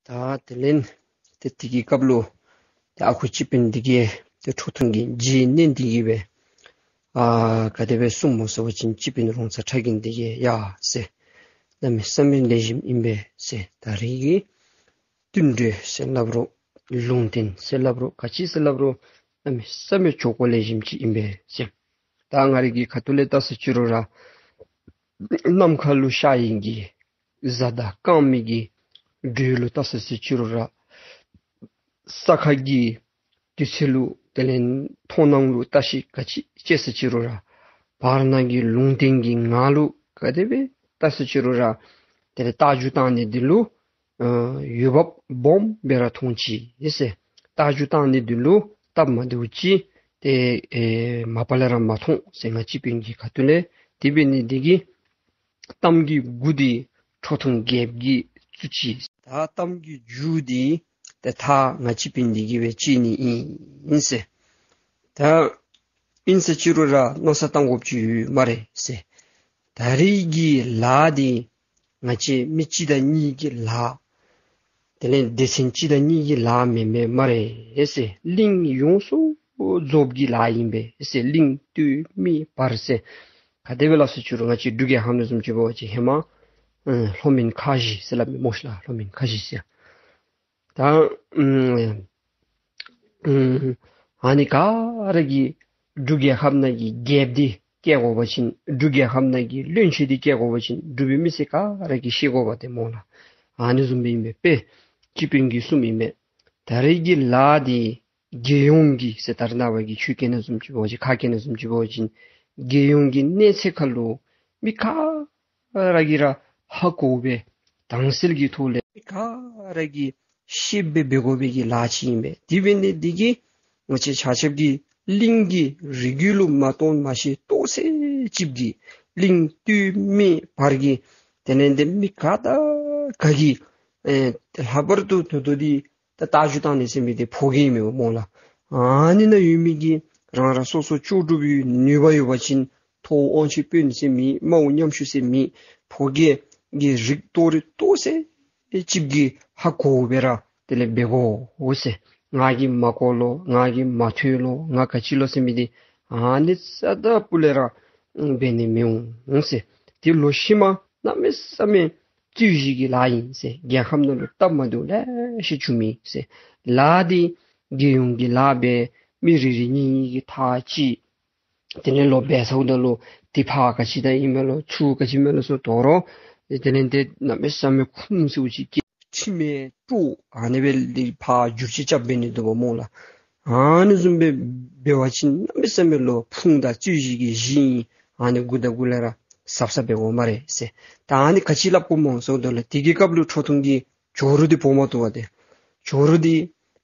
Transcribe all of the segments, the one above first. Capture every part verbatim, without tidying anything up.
ད་དེ་ལས་ཏེ་དེ་གི་སྐབས་ལུ་ཏེ་ཨ་ཁུ་སྤྱི་དཔོན་འདི་གིས་ཏེ་ཁྲོ་ཐུང་གི་རྗེས་གནང་འདི་གིས་སྦེ་ཨ་ག་དེ་སྦེ་གསུངམ་སྨོ་ཟེར་བ་ཅིན་སྤྱི་དཔོན་རོང་ཚ་ཁྲ་རྒན་འདི་གིས་ཡ་ཟེར། གནམ་མེད་ས་མེད་ལེགས་ཤོམ་ཨིན་པས་ཟེར། ད་རེས་ཀྱི་བསྟུན་གྲོས་ཟེར་སླབ་རུང་ལུང་བསྟན་ཟེར་སླབ་རུང་ག་ཅི་ཟེར་སླབ་རུང་གནམ་མེད་ས་མེད་འགྱོ་སྒོ་ལེགས་ཤོམ་ཅིག་ཨིན་པས་ཟེར། ད་ང་རའི་གི་ཁ་ཐུག་ལས་བལྟ་ས་ཅི་རུང་ར་ནམ་མཁའ་ལུ་ཤར་ཡི་གི་གཟའ་དང་སྐར་མའི་གི་འགྲོས་ལུ་བལྟ་ས་ཅི་རུང་ར་ས་ཁ་གི་དུས་ཚོད་ལུ་དེ་ལས་མཐོང་སྣང་ལུ་བལྟ་ཤེས་ག་ཅི་ཅིག་ཟེར་ཅི་རུང་ར་བར་སྣང་གི་ལུང་བསྟན་གྱི་ངང་ལུ་ག་དེ་སྦེ་བལྟ་ས་ཅི་རུང་ར་དེ་ལས་རྟ་རྒྱུག་བཏང་ནི་འདི་ལུ་ཨ་འོས་འབབ་སྦོམ་སྦེ་ར་མཐོང་ཅི་ཟེར། རྟ་རྒྱུག་བཏང་ནི་འདི་ལུ་སྟབས་མ་བདེཝ་ཅིག་ཏེ་ཨེ་མ་པ་ལས་ར་མ་མཐོང་ཟེར་ང་སྤྱི་དཔོན་གྱི་ཁ་ཐུག་ལས། དེ་འབད་ནི་འདི་གིས་གཏམ་གྱི་མགུ་འདི་ཁྲོ་ཐུང་རྒྱལཔོ་གིས་བཙུགས་ཅི། ད་གཏམ་གྱི་མཇུག་འདི་ཏེ་ད་ང་སྤྱི་དཔོན་འདི་གིས་སྦེ་བཅད་ནི་ཨིན་ཟེར། ད་ཨིན་ཟེར་ཅི་རུང་ར་མནོ་བསམ་བཏང་དགོཔ་ཅིག་ཡོད་སྨ་རེ་ཟེར། ད་རེས་ཀྱི་ལཱ་འདི་ང་བཅས་མི་གཅིག་དང་གཉིས་ཀྱི་ལཱ་དེ་ལས་སྡེ་ཚན་གཅིག་དང་གཉིས་ཀྱི་ལཱ་མེན་མས་སྨ་རེ་ཟེར། གླིང་ཡོངས་སུ་རྫོགསཔ་གི་ལཱ་ཨིན་པས་ཟེར། གླིང་སྟོད་སྨད་བར་ཟེར། ག་དེ་སྦེ་སླབ་ས་ཅི་རུང་ང་བཅས་འབྲུག་རྒྱལ་ཁབ་ནང་བཟུམ་ཅིག་འབད་བ་ཅིན་ཧེ་མ་ཨ་ལྷོ་མོན་ཁ་བཞི་ཟེར་སླབ་མི་སྨོ་ཤ་ལགས། ལྷོ་མོན་ཁ་བཞི་ཟེར། ད་ཨ་ཨ་ཨ་ནི་ག་ར་གིས་འབྲུག་རྒྱལ་ཁབ་ནང་གི་རྒྱལཔོ་འདི་བཀལ་དགོ་པ་ཅིན་འབྲུག་རྒྱལ་ཁབ་ནང་གི་བློན་ཆེན་འདི་བཀལ་དགོ་པ་ཅིན་འབྲུག་པའི་མི་སེར་ག་ར་གིས་ཤེས་དགོ་པ་ཏེ་སྨོ་ལགས། ཨ་ནི་བཟུམ་སྦེ་ཨིན་པས། དཔེ་སྤྱི་དཔོན་གྱིས་གསུངམ་ཨིན་པས། ད་རེས་ཀྱི་ལཱ་འདི་རྒྱལ་ཡོངས་ཀྱི་ཟེར་ད་རེས་ནངས་པ་གི་ཆོས་སྐད་ནང་བཟུམ་ཅིག་འབད་བ་ཅིན་ཁ་སྐད་ནང་བཟུམ་ཅིག་འབད་བ་ཅིན་རྒྱལ་ཡོངས་ཀྱི་གནས་ཚད་ཁར་ལུ་མི་ག་ར་གིས་ར་ཧ་གོ་བའི་དྭངས་གསལ་གྱི་ཐོག་ལས་མི་ག་ར་གིས་ཤེསཔ་སྦེ་འབད་དགོ་པའི་གི་ལཱ་ཅིག་ཨིན་པས། དེ་འབད་ནི་འདི་གིས་ང་བཅས་ཆ་ཁྱབ་ཀྱིས་གླིང་གི་རིགས་རྒྱུད་ལུ་མ་གཏོགས་མ་ཤེས་ལྟོ་ཚད་ཅིག་གིས་གླིང་སྟོད་སྨད་བར་གྱི་དེ་ལས་ཏེ་མི་ག་དང་ག་གིས་ཨེ་ལྷག་པར་དུ་ད་ལྟོ་འདི་ད་རྟ་རྒྱུག་བཏང་ནི་ཟེར་མི་འདི་ཕོ་རྒྱས་ཨིན་མས་སྨོ་ལགས། ཨ་ནི་ནང་ཡོད་མི་གི་རང་རང་སོ་སོ་ལྕོགས་གྲུབ་ཡོད་ནུས་པ་ཡོད་པ་ཅིན་ཐོ་དབང་ཆེ་དཔོན་ཟེར་མི་དམའ་བོ་ཉམ་ཆུང་ཟེར་མི་ཕོ་རྒྱས་ཀྱི་རིགས་ལྟོ་རེ་ལྟོ་ཚད་ཅིག་གིས་ཧ་གོ་སྦེ་ར་དེ་ལས་འབད་དགོ་ཟེར། ང་གིས་མ་གོ་ལོ་ང་གིས་མ་ཐོས་ལོ་ང་ག་ཅི་ལོ་ཟེར་མི་འདི་ཨ་ནི་རྩ་དང་སྤུ་ལས་ར་འབད་ནི་མི་འོང་ཟེར། དེ་ལོག་ཤུལ་མ་གནམ་མེད་ས་མེད་རྩོད་གཞི་གི་ལཱ་ཨིན་ཟེར། རྒྱལ་ཁབ་ནང་ལུ་སྟབས་མ་བདེཝ་ལེ་ཤ་འབྱུང་མི་ཟེར། ལཱ་འདི་རྒྱལ་ཡོངས་ཀྱི་ལཱ་སྦེ་མི་རེ་རེ་གཉིས་གཉིས་ཀྱིས་ཐག་བཅད། དེ་ལས་ལོག་འབད་ཚརཝ་ད་ལུ་དེ་ཕར་ག་ཅི་ད་ཨིན་མས་ལོ་ཚུར་ག་ཅི་མས་ལོ་ཟེར་དོ་རུང་དེ་ལས་ཏེ་གནམ་མེད་ས་མེད་ཁུངས་སུ་ཅིག་སྐྱེ་ཁྲིམས་མེད་དཀྲོག་ཨ་ནི་སྦེ་ལས་ཕར་འགྱུར་བཅོས་རྐྱབ་འབད་ནི་འདུག་པ་སྨོ་ལགས། ཨ་ནི་བཟུམ་སྦེ་འབད་བ་ཅིན་གནམ་མེད་ས་མེད་ལོག་ཕུང་དང་རྩོད་གཞི་གི་གཞི་ཨ་ནི་མགུ་དང་མགུ་ལས་ར་གཟབ་གཟབ་འབད་དགོ་སྨ་རེ་ཟེར། ད་ཨ་ནི་ག་ཅི་སླབ་དགོཔ་སྨོ་ཟེརཝ་ད་ལུ་དེ་གི་སྐབས་ལུ་ཁྲོ་ཐུང་གི་ཇོ་རུ་འདི་འབོ་མ་བཏུབ་པས་ཏེ། ཇོ་རུ་འདི་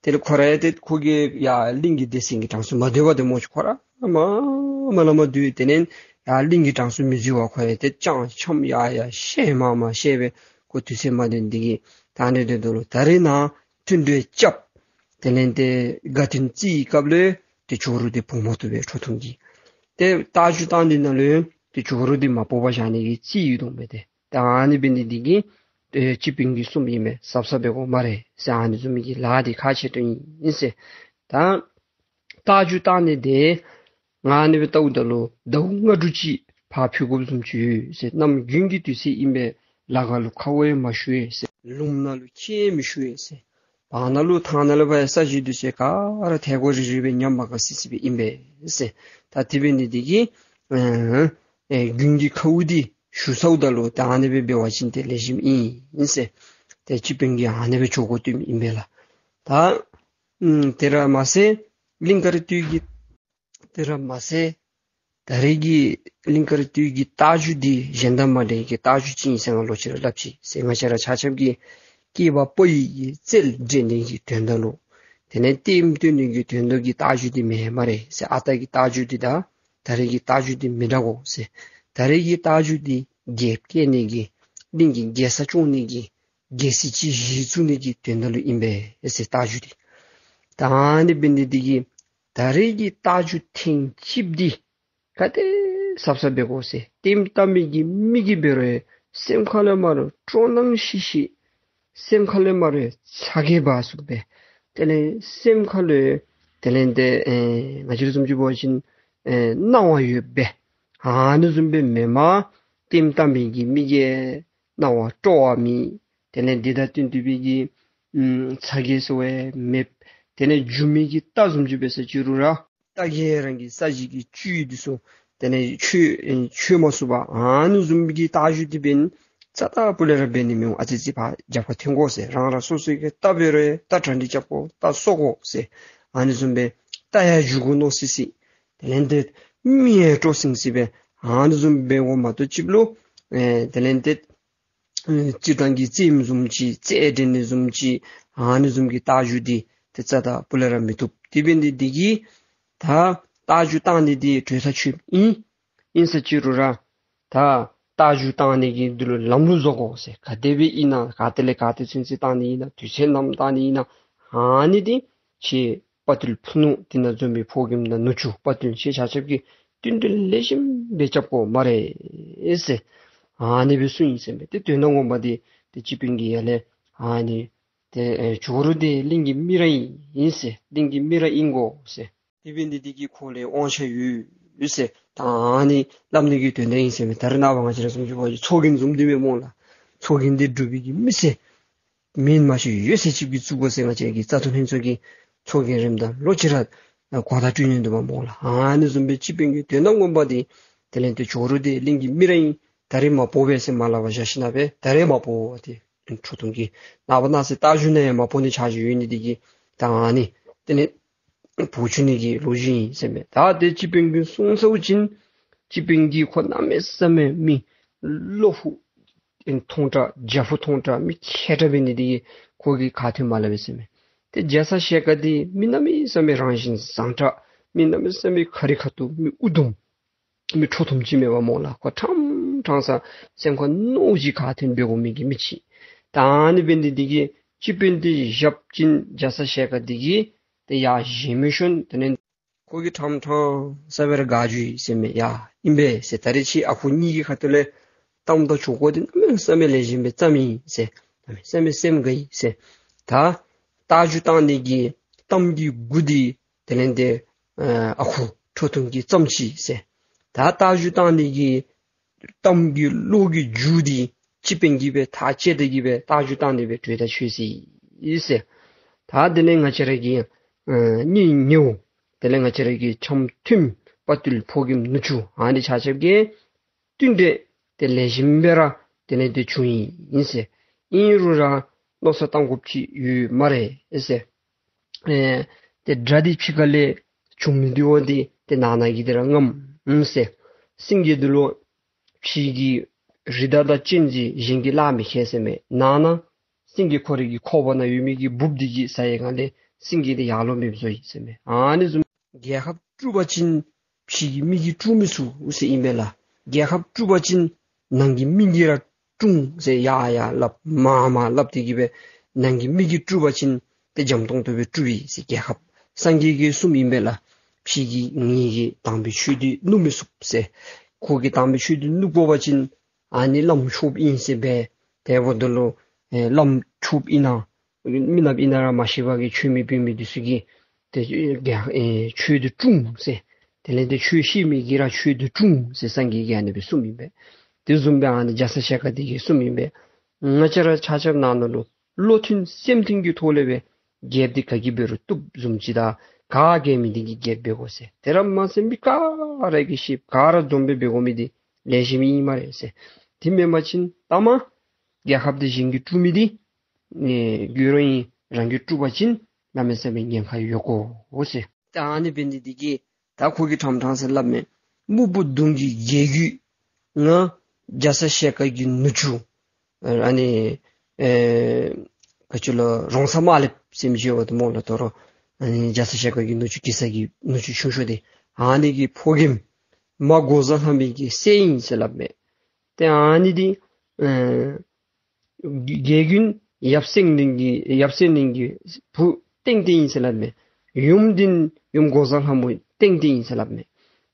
དེ་ལས་ཁོ་ར་ཡང་ཏེ་ཁོ་གིས་ཡར་གླིང་གི་སྡེ་ཚན་གྱི་གྲངས་སུ་མ་སྡོད་པས་ཏེ་སྨོ། ཁོ་ར་མ་མ་ལ་མ་སྡོད། དེ་ལས་ཡར་གླིང་གི་གྲངས་སུ་མི་འཛུལ་བར་ཁོ་ཡང་ཏེ་ཅང་འཆམ་ཡར་ཡར་བཤལ་མར་མར་བཤལ་སྦེ་ཁོ་དུས་ཚོད་མ་ལྡན་འདི་གིས་ད་ཨ་ནི་སྡོདཔ་ད་ལུ་ད་རེས་ནཱ་མཐུན་གྲོས་རྐྱབ། དེ་ལས་ཏེ་དགའ་སྟོན་རྩིས་སྐབས་ལུ་ཏེ་ཇོ་རུ་འདི་འབོ་མ་བཏུབ་པས་ཁྲོ་ཐུང་གིས། ཏེ་རྟ་རྒྱུག་བཏང་ནི་ནང་ལུ་ཏེ་ཇོ་རུ་འདི་མ་འབོ་བར་བཞག་ནི་གི་རྩིས་ཡོད་དོ་མས་ཏེ། ད་ཨ་ནི་འབད་ནི་འདི་གིས་ཨེ་སྤྱི་དཔོན་གྱིས་གསུངམ་ཨིན་མས། གཟབ་གཟབ་འབད་དགོ་སྨ་རེ་ཟེར། ཨ་ནི་བཟུམ་མའི་གི་ལཱ་འདི་ཁག་ཆེ་དྲགས་ཨིན་ཟེར། ད་རྟ་རྒྱུག་བཏང་ནི་འདི་ང་ཨ་ནི་སྦེ་བལྟཝ་ད་ལུ་ཟླཝ་ལྔ་དྲུག་ཅིག་ཕར་ཕུད་དགོཔ་བཟུམ་ཅིག་ཡོད་ཟེར། གནམ་དགུན་གྱི་དུས་ཚོད་ཨིན་པས། ལ་ཁ་ལུ་ཁཝ་ཡང་མ་ཞུ་བས་ཟེར། ལུངམ་ནང་ལུ་ཁྱེགས་མི་ཞུ་བས་ཟེར། བར་ན་ལུ་ཐང་ན་ལུ་ཕར་ཡང་ས་གཞི་འདི་ཚུ་ག་ར་ཐལ་གོ་རི་རི་སྦེ་ཉམས་པ་ག་སི་སི་སྦེ་ཨིན་པས་ཟེར། ད་དེ་འབད་ནི་འདི་གིས་ཨེ་ཨེ་དགུན་གྱི་ཁཝ་འདི་ཞུ་ཚརཝ་ད་ལུ་ད་ཨ་ནི་སྦེ་འབད་བ་ཅིན་ཏེ་ལེགས་ཤོམ་ཨིན་ཟེར། ཏེ་སྤྱི་དཔོན་གྱིས་ཨ་ནི་སྦེ་ཇུས་འགོ་བསྟུནམ་ཨིན་པས་ལགས། ད་ཨམ་དེ་ར་མ་ཚད་གླིང་དཀར་སྟོད་ཀྱི་དེ་ར་མ་ཚད་ད་རེས་ཀྱི་གླིང་དཀར་སྟོད་ཀྱི་རྟ་རྒྱུག་འདི་གཞན་དང་མ་འདྲ་བའི་གི་རྟ་རྒྱུག་ཅིག་ཨིན་ཟེར་ང་ལོག་ཅི་ར་སླབ་ཅི་ཟེར། ང་བཅས་ར་ཆ་ཁྱབ་ཀྱིས་སྐྱེས་པ་ཕོ་ཡི་གི་རྩལ་འགྲན་ནི་གི་དོན་དག་ལུ་དེ་ལས་ལྟདམོ་སྟོན་ནི་གི་དོན་དག་གི་རྟ་རྒྱུག་འདི་མེན་སྨ་རེ་ཟེར། ཨ་རྟག་གི་རྟ་རྒྱུག་འདི་དང་ད་རེས་ཀྱི་རྟ་རྒྱུག་འདི་མི་འདྲ་གོ་ཟེར། ད་རེས་ཀྱི་རྟ་རྒྱུག་འདི་རྒྱལཔོ་བཀལ་ནི་གི་གླིང་གི་རྒྱལ་ས་སྐྱོང་ནི་གི་རྒྱལ་སྲིད་ཅིག་གཞི་བཙུགས་ནི་གི་དོན་དག་ལུ་ཨིན་པས་ཟེར་རྟ་རྒྱུག་འདི། ད་ཨ་ནི་འབད་ནི་འདི་གིས་ད་རེས་ཀྱི་རྟ་རྒྱུག་ཐེངས་གཅིགཔོ་འདི་ག་དེ་གཟབ་གཟབ་འབད་དགོ་ཟེར། ལྟདམོ་བལྟ་མི་གི་མི་གིས་འབད་རུང་སེམས་ཁ་ལས་མར་སྤྲོ་སྣང་ཤིག་ཤིག་ སེམས་ཁ་ལུ་མ་རུང་ཚ་གྱང་འབག་ཚུགསཔ་སྦེ། དེ་ལས་སེམས་ཁ་ལུ་དེ་ལས་ཏེ་ཨེ་ང་བཅས་ར་བཟུམ་ཅིག་འབད་བ་ཅིན་ཨེ་སྣང་བ་ཡོདཔ་སྦེ། ཨ་ནི་བཟུམ་སྦེ་མེན་པར་ལྟདམོ་བལྟ་མི་གི་མིག་གི་སྣང་བ་སྤྲོ་བ་མེད། དེ་ལས་འདི་དང་བསྟུན་ཏེ་སྦེ་གི་ཨམ་ཚ་གྱང་ཟེར་བ་མེད། དེ་ལས་སྒྱུ་མའི་གི་རྟ་བཟུམ་ཅིག་འབད་ས་ཅིག་རུང་ར་རྟ་གིས་རང་གི་ས་གཞི་གི་བཅུད་འདི་ཚུ་དེ་ལས་ཆོད་ཆོད་མ་ཚུགས་པར་ཨ་ནི་བཟུམ་གྱི་རྟ་རྒྱུག་འདི་འབདན་རྩ་དང་སྤུ་ལས་ར་འབད་ནི་མི་འོང་། ཨ་ཙི་ཅིག་ཕར་རྒྱབ་ཁར་འཐེན་དགོ་ཟེར། རང་རང་སོ་སོའི་གི་རྟ་འབད་རུང་རྟ་གྲ་སྒྲིག་རྐྱབ་དགོ། རྟ་གསོ་དགོ་ཟེར། ཨ་ནི་བཟུམ་སྦེ་རྟ་ཡང་རྒྱུག་དགོ་མནོ་སི་སི། དེ་ལས་ཏེ་མི་ཡང་སྤྲོ་སིང་སི་སྦེ་ཨ་ནི་བཟུམ་འབད་དགོ་མ་གཏོགས་ཅིག་ལུ་ཨེ་དེ་ལས་ཏེ་ཨེ་སྤྱིར་བཏང་གི་རྩེདམོ་བཟུམ་ཅིག་རྩེད་འགྲན་ནི་བཟུམ་ཅིག་ཨ་ནི་བཟུམ་གྱི་རྟ་རྒྱུག་འདི་ཏེ་རྩ་དང་སྤུ་ལས་ར་མི་བཏུབ། དེ་འབད་ནི་འདི་གིས་ད་རྟ་རྒྱུག་བཏང་ནི་འདི་གྲོས་ཐག་ཆོད་ཨིན། ཨིན་ས་ཅིག་རུང་ར་ད་རྟ་རྒྱུག་བཏང་ནི་གི་འདི་ལུ་ལམ་ལུགས་བཟོ་དགོ་ཟེར། ག་དེ་སྦེ་ཨིན་ན་ག་ཏེ་ལས་ག་ཏེ་ཚུན་ཚོད་བཏང་ནི་ཨིན་ན་དུས་ཚོད་ནམ་བཏང་ནི་ཨིན་ན་ཨ་ནི་འདི་ཁྱེད་དཔའ་བརྟུལ་ཕུ་ནུ་འདི་ནང་འཛོམས་པའི་ཕོ་རྒནམ་དང་ནུ་གཅུང་དཔའ་བརྟུལ་ཁྱེད་ཆ་ཁྱབ་ཀྱིས་བསྟུན་གྲོས་ལེགས་ཤོམ་སྦེ་རྐྱབ་དགོ་སྨ་རེ་ཟེར། ཨ་ནི་སྦེ་གསུངས་ཡི་ཟེར་མས། ཏེ་དོན་དག་ངོ་མ་འདི་ཏེ་སྤྱི་དཔོན་གྱིས་ཡར་ལས་ཨ་ནི་ཏེ་ཨེ་ཇོ་རུ་འདི་གླིང་གི་མི་ར་ཨིན་ཟེར། གླིང་གི་མི་ར་ཨིན་དགོ་ཟེར། དེ་འབད་ནི་འདི་གིས་ཁོ་ལུ་དབང་ཆ་ཡོད་ཟེར། ད་ཨ་ནི་སླབ་ནི་གི་དོན་དག་ཨིན་ཟེར་མས། ད་རེས་ནངས་པ་ང་བཅས་ར་བཟུམ་ཅིག་འབད་བ་ཅིན་ཚོགས་རྒྱན་བཟུམ་འདི་མས་སྨོ་ལགས། ཚོགས་རྒྱན་འདི་སྒྲུབ་པའི་གི་མི་སེར་མེན་མ་ཤེས་ཡོད་ཟེར་ཅིག་གིས་བཙུགས་དགོ་ཟེར། ང་བཅས་ཀྱི་རྩ་དོན་ལྷན་ཚོགས་ཀྱིས་ཚོགས་རྒྱན་རནམ་ད་ལོ་གཅིག་ར་གོ་བརྡ་སྤྲོད་ནི་འདུག་པ་སྨོ་ལགས། ཨ་ནི་བཟུམ་སྦེ་སྤྱི་དཔོན་གྱི་དོན་དག་ངོ་མ་འདི་དེ་ལས་ཏེ་ཇོ་རུ་འདི་གླིང་གི་མི་ར་ཨིན། ད་རེས་མ་འབོ་བས་ཟེར་མ་སླབ་པར་བཞག་ཞིན་ན་སྦེ་ད་རེས་མ་འབོ་སྟེ་ཁྲོ་ཐུང་གི་ནངས་པ་གནངས་ཚེ་རྟ་རྒྱུག་ནང་ཡང་མ་འབོ་ནི་ཆ་ཅིག་ཡོད་ནི་འདི་གིས་ད་ཨ་ནི་དེ་ལས་འབོ་བཅུག་ནི་གི་ལོ་རྒྱུས་ཨིན་ཟེར་མས། ད་ཏེ་སྤྱི་དཔོན་གྱིས་གསུངས་ཚརཝ་ཅིག་སྤྱི་དཔོན་གྱིས་ཁོ་གནམ་མེད་ས་མེད་མི་བློ་ཕུགས་ཐོང་དྲགས་རྒྱ་ཕུགས་ཐོང་དྲགས་མི་མཁས་དྲགས་འབད་ནི་འདི་གིས་ཁོ་གིས་ག་ཏེ་མ་སླབ་པས་ཟེར་མས། ཏེ་རྒྱ་ཚ་ཞལ་དཀར་འདི་མི་གནམ་མེད་ས་མེད་རང་བཞིན་བཟང་དྲགས་མི་གནམ་མེད་ས་མེད་ཁ་རི་ཁ་ཐུག་མི་ཨུ་དུམ་མི་ཁྲོ་ཐུང་ཅིག་མེན་པ་སྨོ་ལགས། ཁོ་ཕྲང་ཕྲང་ས་སེམས་ཁར་མནོཝ་ཅིག་ག་ཏེ་འབད་དགོ་མི་གི་མི་ཅིག། ད་ཨ་ནི་འབད་ནི་འདི་གིས་སྤྱི་དཔོན་འདི་བཞག་པ་ཅིན་རྒྱ་ཚ་ཞལ་དཀར་འདི་གིས་ཏེ་ཡར་བཞེངས་མི་ཤོང་། དེ་ལས་ཁོ་གིས་ཕྲང་ཕྲང་ས་སྦེ་ར་དགའ་བྱུང་ཡི་ཟེར་མས། ཡ་ཨིན་པས་ཟེར། ད་རེས་ཁྱེད་ཨ་ཁུ་གཉིས་ཀྱི་ཁ་ཐུག་ལས་གཏམ་དང་གྲོས་འགོ་འདི་གནམ་མེད་ས་མེད་ལེགས་ཤོམ་སྦེ་བརྩམས་ཡི་ཟེར། གནམ་མེད་ས་མེད་སེམས་དགའ་ཡི་ཟེར། ད་རྟ་རྒྱུག་བཏང་ནི་གི་གཏམ་གྱི་འགོ་འདི་དེ་ལས་ཏེ་ཨ་ཁུ་ཁྲོ་ཐུང་གིས་བརྩམས་ཅི་ཟེར། ད་རྟ་རྒྱུག་བཏང་ནི་གི་གཏམ་གྱི་བློ་གི་རྒྱུ་འདི་སྤྱི་དཔོན་གྱིས་སྦེ་ཐག་བཅད་དེ་གིས་སྦེ་རྟ་རྒྱུག་བཏང་ནི་སྦེ་གྲོས་ཐག་ཆོད་ཅི་ཟེར། ད་དེ་ལས་ང་བཅས་ར་གི་ཨ་གཉེན་ཉེཝ་དེ་ལས་ང་བཅས་ར་གི་འཆམ་མཐུན་དཔའ་བརྟུལ་ཕོ་རྒནམ་ནུ་གཅུང་ཨ་ནི་ཆ་ཁྱབ་ཀྱིས་བསྟུན་གྲོས་ཏེ་ལེགས་ཤོམ་སྦེ་ར་དེ་ལས་ཏེ་བྱུང་ཡི་ཟེར། ཨིན་རུང་ར་མནོ་བསམ་བཏང་དགོཔ་ཅིག་ཡོད་སྨ་རེ་ཟེར། ཨེ་ཏེ་དགྲ་འདི་ཕྱི་ཁ་ལས་བྱུང་མི་འདི་འོ་འདི་ཏེ་ནང་ན་གི་འདི་ར་ངམ་ཨུམ་ཟེར། སེང་གེ་འདི་ལུ་ཕྱི་གི་རི་དྭགས་དང་གཅན་གཟན་གཞན་གྱིས་གླགས་མི་ཁེལ་ཟེར་མས། ནང་ན་སེང་གེ་ཁོ་རའི་གི་ཁོག་པ་ནང་ཡོད་མི་གི་འབུཔ་འདི་གིས་ཟ་བའི་སྒང་ལས་སེང་གེ་འདི་ཡར་ལོང་མེདཔ་བཟོ་ཡི་ཟེར་མས། ཨ་ནི་བཟུམ་རྒྱལ་ཁབ་དཀྲུགས་པ་ཅིན་ཕྱི་གི་མི་གིས་དཀྲུགས་མི་ཚུགས་ཟེར་ཨིན་པས་ལགས། རྒྱལ་ཁབ་དཀྲུགས་པ་ཅིན་ནང་གི་མི་གིས་ར་དཀྲུགས་ཟེར་ཡར་ཡར་སླབ་མར་མར་སླབ་སྟེ་གིས་སྦེ་ནང་གི་མི་གིས་དཀྲུགས་པ་ཅིན་ཏེ་འཇམ་ཏོང་ཏོ་སྦེ་དཀྲུགས་པས་ཟེར། རྒྱལ་ཁབ་སངས་རྒྱས་ཀྱིས་གསུངམ་ཨིན་པས་ལགས། ཕྱི་གི་ངེ་གི་དམ་པའི་ཆོས་འདི་བསྣུབ་མི་ཚུགས་ཟེར། ཁོ་གི་དམ་པའི་ཆོས་འདི་བསྣུབ་དགོ་པ་ཅིན་ཨ་ནི་བླམ་ཆོསཔ་ཨིན་ཟེར་སྦེ་དེ་འབདཝ་ད་ལུ་ཨེ་བླམ་ཆོསཔ་ཨིན་ན་མི་ནགཔ་ཨིན་ན་ར་མ་ཤེས་པར་གྱི་ཆོས་མེད་དཔེ་མེད་འདི་ཚུ་གིས་ཏེ་རྒྱ་ཨེ་ཆོས་འདི་དཀྲུགས་ཟེར། དེ་ལས་ཏེ་ཆོས་ཤེས་མི་གིས་ར་ཆོས་འདི་དཀྲུགས་ཟེར་སངས་རྒྱས་ཀྱིས་ཨ་ནི་སྦེ་གསུངམ་ཨིན་པས། དེ་བཟུམ་སྦེ་ཨ་ནི་རྒྱ་ཚ་ཞལ་དཀར་འདི་གིས་གསུངམ་ཨིན་པས། ང་བཅས་ར་ཆ་ཁྱབ་ནང་ན་ལུ་བློ་མཐུན་སེམས་མཐུན་གྱི་ཐོག་ལས་སྦེ་རྒྱལཔོ་འདི་ག་གིས་འབད་རུང་བཏུབ་བཟུམ་ཅིག་དང་ག་རྒྱལ་མི་འདི་གིས་རྒྱལཔོ་འབད་དགོ་ཟེར། དེ་ར་མ་ཚད་མི་ག་ར་གིས་ཤེས་ག་ར་འཛོམས་སྦེ་འབད་དགོ་མི་འདི་ལེགས་ཤོམ་ཨིན་སྨ་རེ་ཟེར། དེ་མེན་པ་ཅིན་ལྟ་མ་རྒྱལ་ཁབ་འདི་གཞན་གྱིས་དཀྲུགས་མི་འདི་ཨེ་རྒྱུད་རང་ཨིན། རང་གིས་དཀྲུགས་པ་ཅིན་གནམ་མེད་ས་མེད་ཉེན་ཁ་ཡོད་གོ་ཟེར། ད་ཨ་ནི་འབད་ནི་འདི་གིས་ད་ཁོ་གིས་ཕྲང་ཕྲང་ཟེར་སླབ་མས། སྨུག་པོ་གདོང་གི་རྒྱལ་བརྒྱུད་ང་རྒྱ་ཚ་ཞལ་དཀར་གྱི་ནུ་གཅུང་ཨ་ནི་ཨེ་ག་ཅི་ལོ་རོང་ཚ་དམར་ལེབ་ཟེར་མི་ཅིག་ཡོདཔ་འོང་སྨོ་ལགས། ད་རུང་ཨ་ནི་རྒྱ་ཚ་ཞལ་དཀར་གྱི་ནུ་གཅུང་གེ་སར་གྱི་ནུ་གཅུང་ཆུང་ཤོས་འདི་ཨ་ནི་གི་ཕོ་རྒནམ་མ་འགོག་བཟའ་ལྷ་མོའི་གི་སྲས་ཨིན་ཟེར་སླབ་མས། ཏེ་ཨ་ནི་འདི་ཨེ་རྒྱལ་རྒྱུད་ཡབ་སེང་བློན་གྱི་ཡབ་སེང་བློན་གྱི་བུ་ཏན་ཏན་ཨིན་ཟེར་སླབ་མས། ཡུམ་འདི་ཡུམ་འགོག་བཟའ་ལྷ་མོ་ཏན་ཏན་ཨིན་ཟེར་སླབ་མས།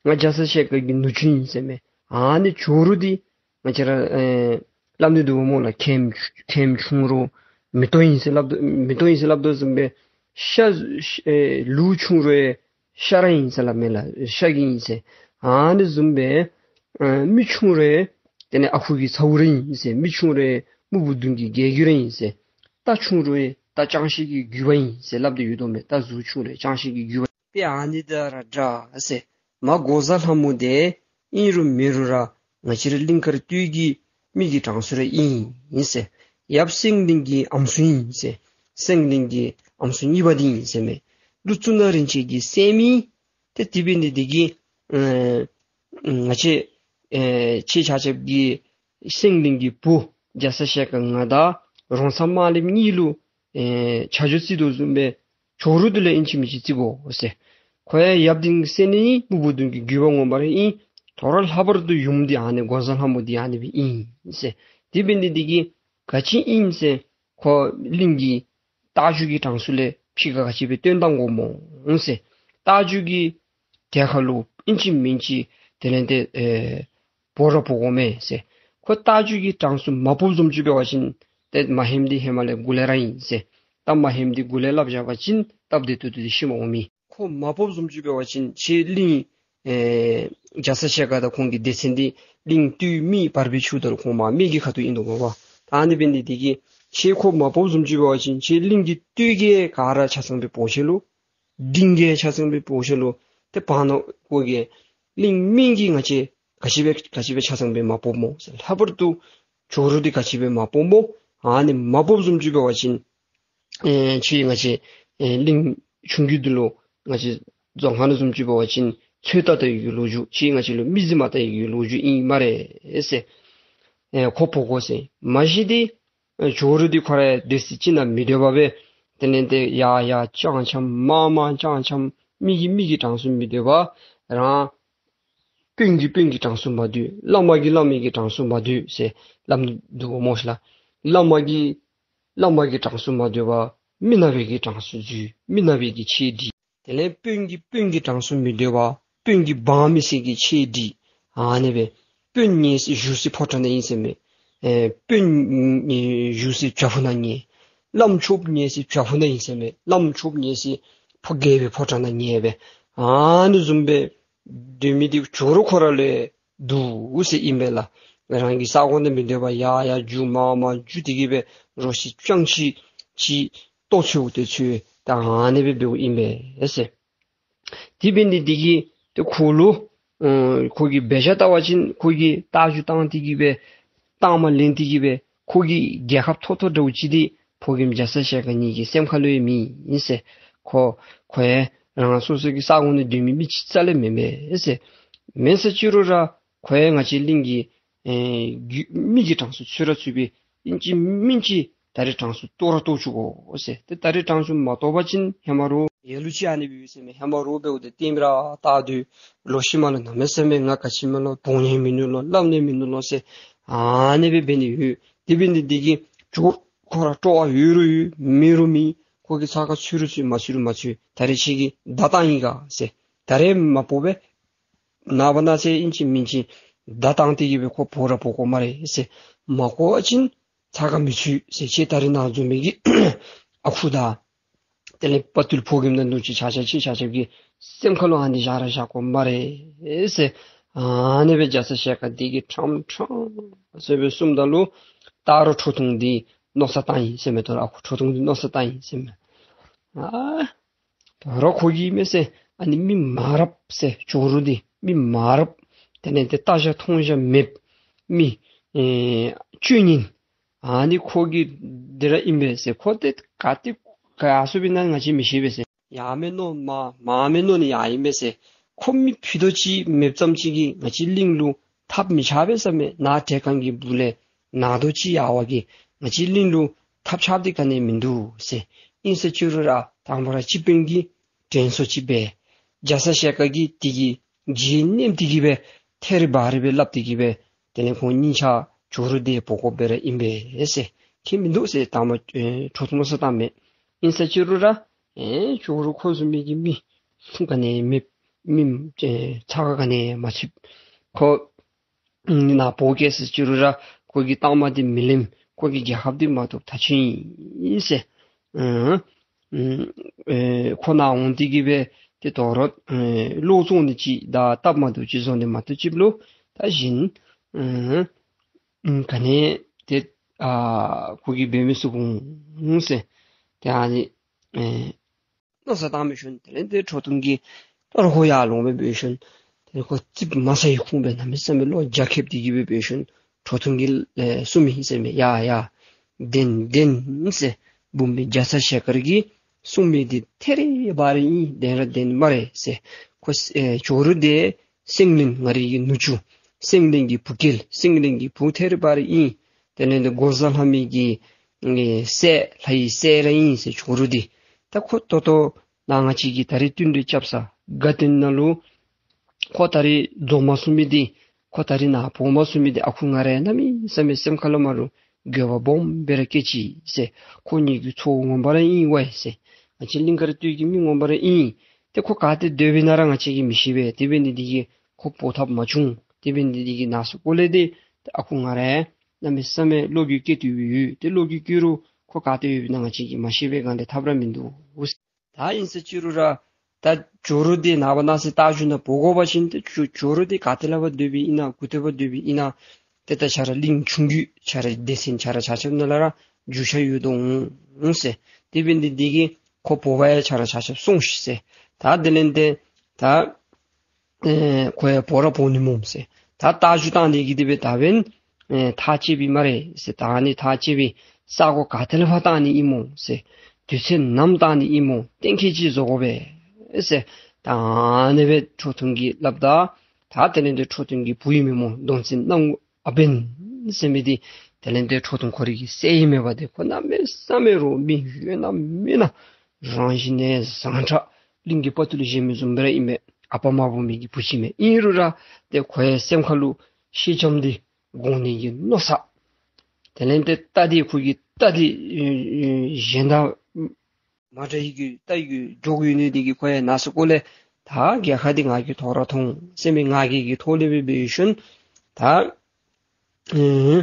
ང་རྒྱ་ཚ་ཞལ་དཀར་གྱི་ནུ་གཅུང་ཨིན་ཟེར་མས། ཨ་ནི་ཇོ་རུ་འདི་ང་བཅས་ར་ཨེ་སླབ་ནི་འདུག་སྨོ་ལགས། ཁེམ་ཁེམ་ཆུང་རུང་ མེ་ཏོག་ཨིན་ཟེར་སླབ་དོ་མེ་ཏོག་ཨིན་ཟེར་སླབ་དོ་བཟུམ་སྦེ་ཤ་ཨེ་ལུག་ཆུང་རུང་ཤ་ར་ཨིན་ཟེར་སླབ་མས་ལགས། ཤ་གི་ཨིན་ཟེར། ཨ་ནི་བཟུམ་སྦེ་ཨེ་མི་ཆུང་རུང་དེ་ལས་ཨ་ཁུ་གི་ཚ་བོ་ར་ཨིན་ཟེར། མི་ཆུང་རུང་སྨུག་པོ་གདོང་གི་རྒྱལ་རྒྱུད་ར་ཨིན་ཟེར། རྟ་ཆུང་རུང་རྟ་ཅང་ཤེས་ཀྱི་རྒྱུད་པ་ཨིན་ཟེར་སླབ་སྟེ་ཡོད་དོ་མས། རྟ་གཟུགས་ཆུང་རུང་ཅང་ཤེས་ཀྱི་རྒྱུད་པ་དཔེ་ཨ་ནི་དང་ར་འདྲ་ཟེར། མ་འགོག་བཟའ་ལྷ་མོ་དེ་ཨིན་རུང་མེན་རུང་ར་ང་བཅས་ར་གླིང་དཀར་སྟོད་ཀྱི་མི་གི་གྲངས་སུ་ར་ཨིན་ཟེར། ཡབ་སེང་བློན་གྱི་ཨམ་སྲུ་ཨིན་ཟེར། སེང་བློན་གྱི་ཨམ་སྲུ་གཉིས་པ་འདི་ཨིན་ཟེར་མས། ཀླུ་གཙུག་ན་རིན་ཆེན་གྱི་སྲསམོ་ཨིན། ཏེ་དེ་འབད་ནི་འདི་གིས་ཨེ་ང་བཅས་ཨེ་ཁྱེད་ཆ་ཁྱབ་ཀྱིས་སེང་བློན་གྱི་བུ་རྒྱ་ཚ་ཞལ་དཀར་ང་དང་རོང་ཚ་དམར་ལེབ་གཉིས་ལུ་ཨེ་ཆ་འཇོག་རྩི་དོ་བཟུམ་སྦེ་ཇོ་རུ་འདི་ལུ་ཨིན་ཅི་མིན་ཅི་རྩི་དགོ་ཟེར། ཁོ་ཡང་ཡབ་འདི་གི་སྲས་ནི་ཨིན། སྨུག་པོ་གདོང་གི་རྒྱུད་པ་ངོ་མ་ར་ཨིན། དོ་རུང་ལྷག་པར་དུ་ཡུམ་འདི་ཨ་ནི་འགོག་བཟའ་ལྷ་མོ་འདི་ཨ་ནི་སྦེ་ཨིན་ཟེར། དེ་འབད་ནི་འདི་གིས་ག་ཅི་ཨིན་ཟེར་ཁོ་གླིང་གི་རྟ་རྒྱུག་གི་གྲངས་སུ་ལས་ཕྱི་ཁར་ག་ཅི་སྦེ་བཏོན་གཏང་དགོ་སྨོ་ཟེར། རྟ་རྒྱུག་གི་གྲལ་ཁར་ལུ་ཨིན་ཅི་མིན་ཅི་དེ་ལས་ཏེ་ཨེ་འབོ་ར་འབོ་དགོ་མས་ཟེར། ཁོ་རྟ་རྒྱུག་གི་གྲངས་སུ་མ་འབོཝ་བཟུམ་ཅིག་འབད་བ་ཅིན་ཏེ་མ་ཧེམ་འདི་ཧེ་མ་ལས་མགུ་ལས་ར་ཨིན་ཟེར། ད་མ་ཧེམ་འདི་མགུ་ལས་སླབ་བཞག་པ་ཅིན་སྟབས་བདེ་ཏོག་ཏོ་འདི་ཤེས་མ་འོང་མི། ཁོ་མ་འབོཝ་བཟུམ་ཅིག་འབད་བ་ཅིན་ཁྱེད་གླིང་ཨེ་རྒྱ་ཚ་ཞལ་དཀར་དང་ཁོང་གི་སྡེ་ཚན་འདི་གླིང་སྟོད་སྨད་བར་སྦེ་ཕྱེཝ་ད་ལུ་ཁོང་མ་སྨད་ཀྱི་ཁ་ཐུག་ཨིན་དོ་མས་པ། ད་ཨ་ནི་འབད་ནི་འདི་གིས་ཁྱེད་ཁོ་མ་འབོཝ་བཟུམ་ཅིག་འབད་བ་ཅིན་ཁྱེད་གླིང་གི་སྟོད་ཀྱི་ག་ར་ཆ་ཚང་སྦེ་འབོ་ཤེས་ལོ། འབྲིང་གི་ཆ་ཚང་སྦེ་འབོ་ཤེས་ལོ། ཏེ་བར་ན་ཁོ་གི་གླིང་སྨད་ཀྱི་ང་བཅས་ག་ཅི་སྦེ་ག་ཅི་སྦེ་ཆ་ཚང་སྦེ་མ་འབོཝ་སྨོ་ཟེར། ལྷག་པར་དུ་ཇོ་རུ་འདི་ག་ཅི་སྦེ་མ་འབོཝ་སྨོ། ཨ་ནི་མ་འབོཝ་བཟུམ་ཅིག་འབད་བ་ཅིན་ཨེ་ཁྱེད་ང་བཅས་ཨེ་གླིང་ཆུང་ཀུ་འདི་ལུ་ང་བཅས་རྫོང་ཁ་ནང་བཟུམ་ཅིག་འབད་བ་ཅིན་ཚོད་ལྟ་ལྟ་ཡི་གི་ལོ་རྒྱུས་ཁྱེད་ང་བཅས་ལུ་མི་རྫི་མ་ལྟ་ཡི་གི་ལོ་རྒྱུས་ཨིན་སྨ་རེ་ཟེར། ཨེ་ཁོ་འབོ་དགོ་ཟེར། མ་གཞི་འདི་ཨེ་ཇོ་རུ་འདི་ཁོ་ར་སྡོད་ས་ཅིག་ནང་མི་སྡོད་པར་སྦེ་དེ་ལས་ཏེ་ཡར་ཡར་རྐྱངམ་རྐྱངམ་མར་མར་རྐྱངམ་རྐྱངམ་མི་གིས་མི་གི་གྲངས་སུ་མི་སྡོད་པར་རང་དཔོན་གྱིས་དཔོན་གྱི་གྲངས་སུ་མ་སྡོད། བླ་མ་གིས་བླ་མའི་གི་གྲངས་སུ་མ་སྡོད་ཟེར་སླབ་ནི་འདུག་སྨོ་ཤིག་ལགས། བླ་མ་གིས་བླ་མ་གི་གྲངས་སུ་མ་སྡོད་པར་མི་ནག་པའི་གི་གྲངས་སུ་འཛུལ། མི་ནག་པའི་གི་ཆས་སྒྲིག། དེ་ལས་དཔོན་གྱིས་དཔོན་གྱི་གྲངས་སུ་མི་སྡོད་པར་དཔོན་གྱི་འབངས་མི་སེར་གྱི་ཆས་སྒྲིག། ཨ་ནི་སྦེ་དཔོན་ཉལ་ས་བཞུགས་ས་ཕོ་བྲང་ནང་ཨིན་ཟེར་མས། ཨེ་དཔོན་ཨེ་བཞུགས་ས་བྱག་ཕུག་ནང་ཉལ། བླམ་ཆོསཔ་ཉལ་ས་བྱག་ཕུག་ནང་ཨིན་ཟེར་མས། བླམ་ཆོསཔ་ཉལ་ས་ཕོ་རྒྱལ་པོའི་ཕོ་བྲང་ནང་ཉལ་སྦེ་ཨ་ནི་བཟུམ་སྦེ་སྡོད་མི་འདི་ཇོ་རུ་ཁོ་ར་ལུ་འདུག་ཟེར་ཨིན་པས་ལགས། རང་གི་ས་གོ་ནང་མི་སྡོད་པར་ཡར་ཡར་རྒྱུག་མར་མར་རྒྱུག་སྟེ་གི་སྦེ་རོ་ཁྱི་སྤྱང་ཁྱི་ཅིག་ལྟོ་འཚོལཝ་དེ་འཚོལ། ད་ཨ་ནི་སྦེ་འབདཝ་ཨིན་པས་ཟེར། དེ་འབད་ནི་འདི་གིས་ཏེ་ཁོ་ལུ་ཨ་ཁོ་གི་འབད་བཞག་བལྟ་བ་ཅིན་ཁོ་གིས་རྟ་རྒྱུག་བཏང་སྟེ་གི་སྦེ་རྟགས་མ་ལེན་ཏེ་གི་སྦེ་ཁོ་གིས་རྒྱལ་ཁ་ཐོབ་ཐོབ་འདྲཝ་ཅིག་འདི་ཕོ་རྒནམ་རྒྱ་ཚ་ཞལ་དཀར་ངེ་གི་སེམས་ཁ་ལུ་ཡང་མེད་ཟེར། ཁོ་ཁོ་ཡང་རང་སོ་སོ་གི་ས་གོ་ནང་སྡོད་མི་མི་ཅིག་རྩ་ལས་མེན་པས་ཟེར། མེན་ཟེར་ཅི་རུང་ར་ཁོ་ཡང་ང་བཅས་གླིང་གི་ཨེ་རྒྱུད་མི་གི་གྲངས་སུ་ཚུད་ར་ཚུད་པས། ཨིན་ཅི་མིན་ཅི་ད་རེས་གྲངས་སུ་གཏོགས་ར་གཏོགས་བཅུག་དགོ་ཟེར། ཏེ་ད་རེས་གྲངས་སུ་མ་གཏོགས་པ་ཅིན་ཧེ་མ་རོགས་ཡ་ལུ་ཅིག་ཨ་ནི་སྦེ་ཡོད་ཟེར་མས། ཧེ་མ་རོགས་འབདཝ་ད་ལྟདམོ་ར་བལྟ་སྡོད། ལོག་ཤུལ་མ་ལུ་གནམ་མེད་ས་མེད་ང་ག་ཅི་མས་ལོ། འབོ་ནི་མིན་ནུག་ལོ། སླབ་ནི་མིན་ནུག་ལོ་ཟེར་ཨ་ནི་སྦེ་འབད་ནི་ཡོད། དེ་འབད་ནི་འདི་གིས་ཇོ་རུ་ཁོ་ར་སྤྲོ་བ་ཡོད་རུང་ཡོད་མེད་རུང་མེད། ཁོ་གི་ཚ་ཁ་ཚུད་རུང་ཚུད་མ་ཚུད་རུང་མ་ཚུད། ད་རེས་ཁྱེད་ཀྱིས་བརྡ་བཏང་ཡི་ག་ཟེར། ད་རེས་མ་འབོ་བས། ནངས་པ་གནངས་ཚེ་ཨིན་ཅི་མིན་ཅི་བརྡ་བཏང་སྟེ་གི་སྦེ་ཁོ་འབོ་ར་འབོ་དགོ་སྨ་རེ་ཟེར། མ་འབོ་བ་ཅིན་ཚ་ཁ་མི་ཚུད་ཟེར། ཁྱེད་ད་རེས་ནཱ་འཛོམས་མི་གི་ཨ་ཁུ་དང་དེ་ལས་དཔའ་ཐུལ་ཕོ་རྒནམ་དང་ནུ་གཅུང་ཆ་ཁྱབ་ཁྱེད་ཆ་ཁྱབ་ཀྱི་སེམས་ཁ་ལུ་ཨ་ནི་བཞག་ར་བཞག་དགོ་སྨ་རེ་ཟེར། ཨ་ནི་སྦེ་རྒྱ་ཚ་ཞལ་དཀར་འདི་གིས་ཕྲང་ཕྲང་ཟེར་སྦེ་གསུངམ་ད་ལུ་ད་རུང་ཁྲོ་ཐུང་འདི་མནོ་བསམ་བཏང་ཡི་ཟེར་མས། ད་རུང་ཨ་ཁུ་ཁྲོ་ཐུང་འདི་མནོ་བསམ་བཏང་ཡི་ཟེར་མས། ཨ་ད་རུང་ཁོ་གིས་མས་ཟེར། ཨ་ནི་མི་མ་རབས་ཟེར། ཇོ་རུ་འདི་མི་མ་རབས། དེ་ལས་ཏེ་ལྟ་བཞག་མཐོང་བཞག་མེདཔ་མི་ཨེ་སྤྱོད་ངན། ཨ་ནི་ཁོ་གི་འདི་ར་ཨིན་པས་ཟེར། ཁོ་འདི་ག་ཏེ་ག་སུ་སྦེ་ཨིན་ན་ང་བཅས་མི་ཤེས་པས་ཟེར། ཡར་མེན་མནོ་མར་མར་མེན་མནོ་ནི་ཡང་ཨིན་པས་ཟེར། ཁོ་མི་ཕུད་རྡོག་ཅིག་མེདཔ་ཙམ་ཅིག་གིས་ང་བཅས་གླིང་ལུ་ཐབས་མི་ཆག་པས་ཟེར་མས། ནཱ་བྲེ་གང་གི་སྦུག་ལས་ནག་རྡོག་ཅིག་ཡར་བ་གིས་ང་བཅས་གླིང་ལུ་ཐབས་ཆགཔ་འདི་ག་ནི་ཡང་མིན་འདུག་ཟེར། ཨིན་ཟེར་ཅི་རུང་ར་དང་པ་ར་སྤྱི་དཔོན་གྱིས་དྲན་གསོ་ཅིག་འབད། རྒྱ་ཚ་ཞལ་དཀར་གྱིས་དེ་གི་ལྗིད་མནན་ཏེ་གི་སྦེ་ཐད་རི་བ་རི་སྦེ་སླབ་སྟེ་གི་སྦེ་དེ་ལས་ཁོང་གཉིས་ཆ་ཇོ་རུ་འདི་འབོ་དགོཔ་སྦེ་ར་ཨིན་པས་ཟེར། ཁྱད་མིན་འདུག་ཟེར་དང་པ་ཨེ་ཁྲོ་ཐུང་མནོ་བསམ་བཏངམ་མས། ཨིན་ཟེར་ཅི་རུང་ར་ཨེ་ཇོ་རུ་ཁོ་བཟུམ་མའི་གི་མི་ག་ནི་ཡང་མེདཔ་མི་ཨེ་ཚ་ཁ་ག་ནི་ཡང་མ་ཚུདཔ་ཁོ་ནཱ་འབོ་བསྐྱལ་ཟེར་ཅི་རུང་ར་ཁོ་གི་རྟགས་མ་འདི་མི་ལེནམ། ཁོ་གི་རྒྱལ་ཁབ་འདི་མ་བཏུབ་ཐག་ཆོད་ཨིན་ཟེར། ཨ་ཨ་ཨེ་ཁོ་ནཱ་འོང་སྟེ་གི་སྦེ་ཏེ་དོ་རུང་ཨེ་ལོག་བཙོང་ནི་ཅིག་དང་སྟབས་མ་བདེཝ་ཅིག་བཟོ་ནི་མ་གཏོགས་ཅིག་ལུ་ད་གཞན་ཨ་ཨ་ག་ནི་ཏེ་ཨ་ཁོ་གིས་འབད་མི་ཚུགས་འོང་ཟེར། ཏེ་ཨ་ནི་ཨེ་མནོ་བསམ་བཏང་འབད་ཞིནམ་དེ་ལས་ཏེ་ཁྲོ་ཐུང་གིས་ད་རུང་ཁོ་ཡར་ལོང་སྦེ་འབད་ཞིནམ་དེ་ལས་ཁོ་རྩིགཔ་མ་ཟ་བའི་ཁུངས་སྦེ་གནམ་མེད་ས་མེད་བློ་རྒྱ་ཁེབས་ཏེ་གི་སྦེ་འབད་ཞིནམ་ཁྲོ་ཐུང་གིས་ཨེ་གསུངམ་ཨིན་ཟེར་མས། ཡ་ཡ་བདེན་བདེན་ཟེར། བུམོ་རྒྱ་ཚ་ཞལ་དཀར་གྱིས་གསུངས་མི་འདི་ཐད་རི་བ་རི་ཨིན། བདེན་ར་བདེན་སྨ་རེ་ཟེར། ཁོ་ཨེ་ཇོ་རུ་འདི་སེང་བློན་ང་རའི་གི་ནུ་གཅུང་སེང་བློན་གྱི་བུ་སྐལ་སེང་བློན་གྱི་བུ་ཐད་རི་བ་རི་ཨིན། དེ་ལས་འདི་འགོག་བཟའ་ལྷ་མོ་གི་ཨེ་སྲས་ལྷའི་སྲས་ར་ཨིན་ཟེར། ཇོ་རུ་འདི་ད་ཁོ་ད་ལྟོ་ནཱ་ང་བཅས་ཀྱིས་ད་རིས་བསྟུན་གྲོས་རྐྱབ་ས་དགའ་སྟོན་ནང་ལུ་ཁོ་ད་རིས་འཛོམས་མ་ཚུགས་མི་འདི་ཁོ་ད་རིས་ནཱ་འབོ་མ་ཚུགས་མི་འདི་ཨ་ཁུ་ང་རའི་གནམ་མེད་ས་མེད་སེམས་ཁ་ལུ་མ་རུང་འགྱོད་པ་སྦོམ་སྦེ་ར་སྐྱེས་ཅི་ཟེར། ཁོ་ངེ་གི་ཚ་བོ་ངོ་མ་ར་ཨིན་པས་ཟེར། ང་བཅས་གླིང་དཀར་སྟོད་ཀྱི་མི་ངོ་མ་ར་ཨིན། ཏེ་ཁོ་ག་ཏེ་སྡོདཔ་ཨིན་ན་ར་ང་བཅས་ཀྱིས་མི་ཤེས་པས། དེ་འབད་ནི་འདི་གིས་ཁོ་འབོ་ཐབས་མ་བྱུང་། དེ་འབད་ནི་འདི་གིས་ནང་སོ་སྐོར་ལས་ཏེ་ཨ་ཁུ་ང་རའི་གནམ་མེད་ས་མེད་བློ་འགྱོད་སྐྱེས་ཏེ་ཡོད། ཏེ་བློ་འགྱོད་སྐྱེ་རུང་ཁོ་ག་ཏེ་ཡོདཔ་ཨིན་ན་ང་བཅས་ཀྱིས་མ་ཤེས་པས། གང་ལས་ཐབས་ར་མིན་འདུག། ད་ཨིན་ཟེར་ཅི་རུང་ར་ད་ཇོ་རུ་འདི་ནངས་པ་གནངས་ཚེ་རྟ་རྒྱུག་ནང་འབོ་དགོ་པ་ཅིན་ཏེ་ཇོ་ཇོ་རུ་འདི་ག་ཏེ་ལས་ཕར་སྡོདཔ་ཨིན་ན་གུ་ཏེ་ཕར་སྡོདཔ་ཨིན་ན། ཏེ་ད་ཁྱོད་ར་གླིང་ཆུང་རྒྱུད་ཁྱོད་ར་སྡེ་ཚན་ཁྱོད་ར་ཆ་ཁྱབ་ནང་ལས་ར་རྒྱུས་ཆ་ཡོད་དོ་འོང་ཟེར། དེ་འབད་ནི་འདི་གིས་ཁོ་འབོ་བར་ཡང་ཁྱོད་ར་ཆ་ཁྱབ་སོང་ཤིག་ཟེར། ད་དེ་ལས་ཏེ་ད་ཨེ་ཁོ་ཡང་འབོ་ར་འབོ་ནི་སྨོ་ཟེར། ད་རྟ་རྒྱུག་བཏང་ནི་གི་དེ་སྦེ་ད་འབདན་ཨེ་ཐག་བཅད་པའི་སྨ་རེ་ཟེར། ད་ཨ་ནི་ཐག་བཅད་པའི་ས་གོ་ག་ཏེ་ལས་ཕར་བཏང་ནི་ཨིན་སྨོ་ཟེར། དུས་ཚོད་ནམ་བཏང་ནི་ཨིན་སྨོ་གཏན་འཁེལ་ཅིག་བཟོ་དགོ་པས་ཟེར། ད་ཨ་ནི་སྦེ་ཁྲོ་ཐུང་གིས་སླབ་ད། ད་དེ་ལས་ཏེ་ཁྲོ་ཐུང་གི་བུ་ཨིན་མི་སྨོ་གདོང་བཙན་སྣང་ངུ་ཨ་འབན་ཟེར་མི་འདི་དེ་ལས་ཏེ་ཁྲོ་ཐུང་ཁོ་རའི་གི་སྲས་ཨིན་མས་པ། ཏེ་ཁོ་གནམ་མེད་ས་མེད་རུང་མི་ཡོད་ན་མེད་ན་རང་བཞིན་ནས་བཟང་དྲགས་གླིང་གི་དཔའ་ཐུལ་གཞན་མི་བཟུམ་སྦེ་ར་ཨིན་མས། ཨ་པ་མ་བུ་མི་གི་བུ་ཅིག་མས། ཨིན་རུང་ར་ཏེ་ཁོ་ཡང་སེམས་ཁ་ལུ་ཤེས་ལྕམ་འདི་དགོ་ནི་གི་མནོ་བསམ། དེ་ལས་ཏེ་རྟ་འདི་ཁོ་གི་རྟ་འདི་ཨེ་ཨེ་གཞན་དང་མ་འདྲ་བའི་གི་རྟ་གི་མགྱོགས་ཡོད་ནི་འདི་གིས་ཁོ་ཡང་ནང་སོ་སྐོར་ལས་ད་རྒྱལ་ཁ་འདི་ང་གིས་ཐོབ་ར་ཐོབ་འོང་ཟེར་མི་ང་རྒྱལ་གྱི་ཐོག་ལས་སྦེ་འབད་ཞིནམ་ད་ཨེ་ཨེ་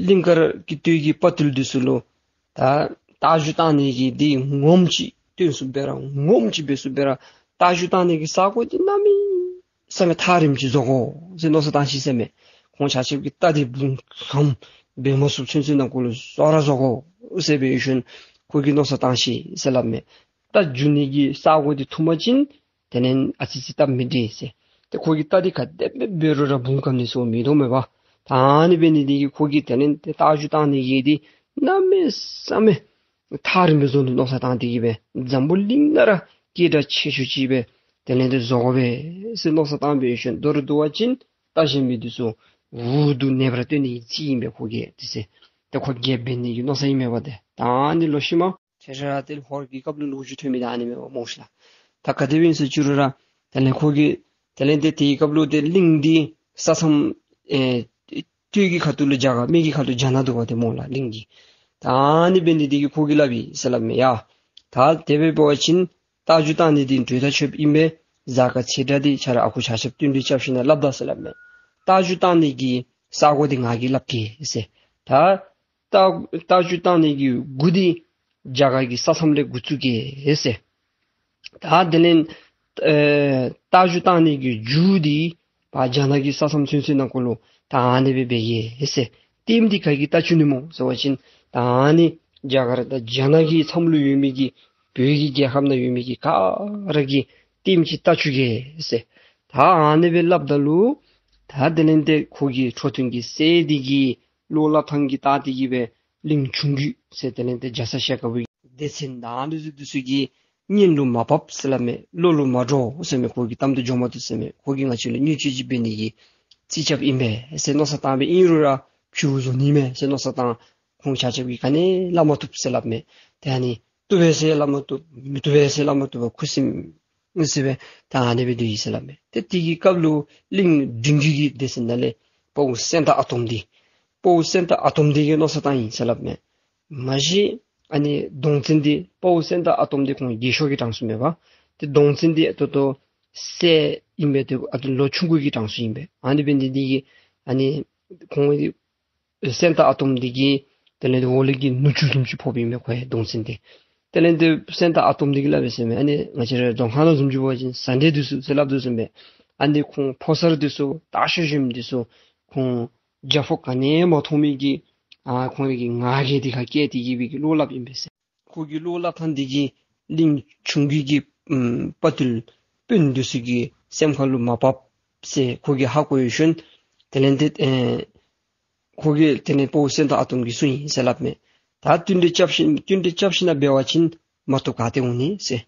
གླིང་དཀར་གྱི་སྟོད་ཀྱི་དཔའ་ཐུལ་འདི་ཚུ་ལུ་ད་རྟ་རྒྱུག་བཏང་ནི་གི་འདི་ངོམ་ཅིག་སྟོན་ཚུགསཔ་སྦེ་ར་ངོམ་ཅིག་འབད་ཚུགསཔ་སྦེ་ར་རྟ་རྒྱུག་བཏང་ནི་གི་ས་གོ་འདི་གནམ་མེད་ས་མེད་ཐག་རིངམ་ཅིག་བཟོ་དགོ་ཟེར་མནོ་བསམ་བཏང་ཅི་ཟེར་མས། ཁོང་ཆ་ཁྱབ་ཀྱི་རྟ་འདི་བུང་ཁམས་འབད་མ་ཚུགསཔ་ཚུན་ཚོད་ནང་འཁོད་ལུ་བཟོ་ར་བཟོ་དགོ་ཟེར་འབད་ཞིནམ་ཁོ་གིས་མནོ་བསམ་བཏང་ཅི་ཟེར་སླབ་མས། རྟ་རྒྱུག་ནི་གི་ས་གོ་འདི་ཐུག་པ་ཅིན་དེ་ལས་ཨ་ཙི་ཅིག་སྟབས་མི་བདེ་ཟེར། ཏེ་ཁོ་གི་རྟ་འདི་ག་དེ་སྦེ་འབད་རུང་ར་བུང་ཁམས་ནི་ཚུ་མི་འདྲཝ་མས་པ། ད་ཨ་ནི་འབད་ནི་འདི་གིས་ཁོ་གིས་དེ་ལས་ཏེ་རྟ་རྒྱུག་བཏང་ནི་གི་འདི་གནམ་མེད་ས་མེད་ཐག་རིངམ་སྦེ་བཟོ་ནི་མནོ་བསམ་བཏང་སྟེ་གི་སྦེ་འཛམ་བུ་གླིང་ནང་ར་སྐད་གྲགས་ཆེ་ཤོས་ཅིག་སྦེ་དེ་ལས་ཏེ་བཟོ་དགོ་པས་ཟེར་མནོ་བསམ་བཏང་འབད་ཞིནམ་མདོར་བསྡུ་བ་ཅིན་རྟ་གཞན་མི་འདི་ཚུ་འུ་སྡུག་ནེམ་ར་སྟོན་ནི་ཅིག་ཨིན་པས་ཁོ་གིས་ཏེ་ཟེར། ཏེ་ཁོ་རྒྱལཔོ་འབད་ནི་གི་མནོ་བསམ་ཨིན་མས་པ་ཏེ། ད་ཨ་ནི་ལོ་ཤུལ་མ་ཁྱོད་ར་ཏེ་ཧོར་གྱི་སྐབས་ལུ་ལོ་རྒྱུས་ཐོན་མི་འདི་ཨ་ནི་མས་པ་སྨོ་ཤིག་ལགས། ད་ག་དེ་སྦེ་ཨིན་ཟེར་ཅི་རུང་ར་དེ་ལས་ཁོ་གིས་དེ་ལས་ཏེ་དེའི་སྐབས་ལུ་ཏེ་གླིང་འདི་ས་མཚམས་ཨེ་སྟོད་ཀྱི་ཁ་ཐུག་ལུ་རྒྱ་གར་སྨད་ཀྱི་ཁ་ཐུག་རྒྱ་ནག་འདུག་པ་ཏེ་སྨོ་ལགས་གླིང་གི། ད་ཨ་ནི་འབད་ནི་འདི་གིས་ཁོ་གིས་སླབ་ཨིན་ཟེར་སླབ་མས། ཡ་ད་དེ་སྦེ་འབད་བ་ཅིན་རྟ་རྒྱུག་བཏང་ནི་འདི་གྲོས་ཐག་ཆོདཔ་ཨིན་པས། གཟའ་སྐར་ཚེས་གྲངས་འདི་ཁྱོད་ར་ཨ་ཁུ་ཆ་ཁྱབ་བསྟུན་གྲོས་རྐྱབ་ཞིནམ་ལས་སླབ་ད་ཟེར་སླབ་མས། རྟ་རྒྱུག་བཏང་ནི་གི་ས་གོ་འདི་ང་གིས་སླབ་གེ་ཟེར། ད་རྟ་རྟ་རྒྱུག་བཏང་ནི་གི་འགོ་འདི་རྒྱ་གར་གྱི་ས་མཚམས་ལས་འགོ་བཙུགས་གེ་ཟེར། ད་དེ་ལས་ཨེ་རྟ་རྒྱུག་བཏང་ནི་གི་མཇུག་འདི་ཕར་རྒྱ་ནག་གི་ས་མཚམས་ཚུན་ཚོད་ནང་འཁོད་ལུ་ད་ཨ་ནི་སྦེ་འབད་གེ་ཟེར། ལྟདམོ་འདི་ག་གིས་བལྟ་བཅུག་ནི་སྨོ་ཟེར་བ་ཅིན་ད་ཨ་ནི་རྒྱ་གར་དང་རྒྱ་ནག་གི་མཚམས་ལུ་ཡོད་མི་གི་བོད་ཀྱི་རྒྱལ་ཁབ་ནང་ཡོད་མི་གི་ག་ར་གིས་ལྟདམོ་ཅིག་བལྟ་བཅུག་གེ་ཟེར། ད་ཨ་ནི་སྦེ་སླབ་ད་ལུ་ད་དེ་ལས་ཏེ་ཁོ་གི་ཁྲོ་ཐུང་གི་སྲས་འདི་གིས་བློ་སླབ་ཐངས་ཀྱིས་བལྟ་སྟེ་གི་སྦེ་གླིང་ཆུང་རྒྱུད་ཟེར་དེ་ལས་ཏེ་རྒྱ་ཚ་ཞལ་དཀར་པོའི་སྡེ་ཚན་ནང་ལུ་འདི་ཚུ་གི་སྙན་ལུ་མ་བབས་ཟེར་སླབ་མས། བློ་ལུ་མ་འགྲོ་ཟེར་མས། ཁོ་གི་གཏམ་དུ་འགྱོ་མ་བཏུབ་ཟེར་མས། ཁོ་གིས་ང་བཅས་ལུ་བརྙས་བཅོས་ཅིག་འབད་ནི་གི་རྩིས་རྐྱབ་ཨིན་པས་ཟེར་མནོ་བསམ་བཏང་སྦེ་ཨིན་རུང་ར་ཕྱི་རུ་བཟོ་ནི་མས་ཟེར་མནོ་བསམ་བཏང་། ཁོང་ཆ་ཁྱབ་ཀྱིས་ག་ནི་སླབ་མ་བཏུབ་ཟེར་སླབ་མས། ཏེ་ཨ་ནི་བཏུབ་པས་ཟེར་སླབ་མ་བཏུབ་མི་བཏུབ་པས་ཟེར་སླབ་མ་བཏུབ་པར་ཁུ་སིམ་ཟེར་སྦེ་ད་ཨ་ནི་སྦེ་སྡོད་ཡི་ཟེར་སླབ་མས། ཏེ་དེ་གི་སྐབས་ལུ་གླིང་འབྲིང་རྒྱུད་ཀྱི་སྡེ་ཚན་ནང་ལས་དཔའ་བོ་སེང་སྟག་ཨ་དོམ་འདི་དཔའ་བོ་སེང་སྟག་ཨ་དོམ་འདི་གིས་མནོ་བསམ་བཏང་ཡི་ཟེར་སླབ་མས། མ་གཞི་ཨ་ནི་གདོང་བཙན་འདི་དཔའ་བོ་སེང་སྟག་ཨ་དོམ་འདི་ཁོང་རྒས་ཤོས་ཀྱི་གྲངས་སུ་མས་པ། ཏེ་གདོང་བཙན་འདི་ད་ལྟོ་སྲས་ཨིན་པས། ཏེ་ཨ་ལོ་ཆུང་ཀུ་གི་གྲངས་སུ་ཨིན་པས། ཨ་ནི་འབད་ནི་འདི་གིས་ཨ་ནི་ཁོང་འདི་ སེམས་དང་ཨ་དོམ་འདི་གིས་དེ་ལས་འདི་འོག་ལས་ཀྱི་ནུ་གཅུང་བཟུམ་ཅིག་ཕོགཔ་ཨིན་མས་ཁོ་ཡང་གདོང་བཙན་འདི། དེ་ལས་འདི་སེམས་དང་ཨ་དོམ་འདི་གིས་སླབ་པས་ཟེར་མས། ཨ་ནི་ང་བཅས་ར་རྫོང་ཁ་ནང་བཟུམ་ཅིག་འབད་བ་ཅིན་ཟ་འདྲེ་འདི་ཚུ་ཟེར་སླབ་དོ་ཟེར་མས། ཨ་ནི་ཁོང་ཕོ་གསར་འདི་ཚུ་སྟག་ཤར་གཞོནམ་འདི་ཚུ་ཁོང་རྒྱ་ཕོ་ག་ནི་ཡང་མ་མཐོང་མི་གི་ཨ་ཁོང་རའི་གི་ང་རྒྱལ་འདི་ཁར་སྐྱེས་ཏེ་གི་སྦེ་གི་བློ་སླབ་ཨིན་པས་ཟེར། ཁོ་གི་བློ་སླབ་ཐངས་འདི་གིས་གླིང་ཆུང་རྒྱུད་ཀྱི་ཨམ་དཔའ་བརྟུལ་དཔོན་འདི་ཚུ་གི་སེམས་ཁ་ལུ་མ་བབས་ཟེར་ཁོ་གིས་ཧ་གོ་ཡོད་ཤོང་། དེ་ལས་འདི་ཨེ་ཁོ་གིས་དེ་ལས་ཕོ་སེམས་དང་ཨ་དོམ་གྱིས་གསུངས་ཡི་ཟེར་སླབ་མས། ད་བསྟུན་གྲོས་རྐྱབ་ཞིན་བསྟུན་གྲོས་རྐྱབ་ཞིན་ན་འབད་བ་ཅིན་མ་བཏུབ་ག་ཏེ་འོང་ནི་ཟེར།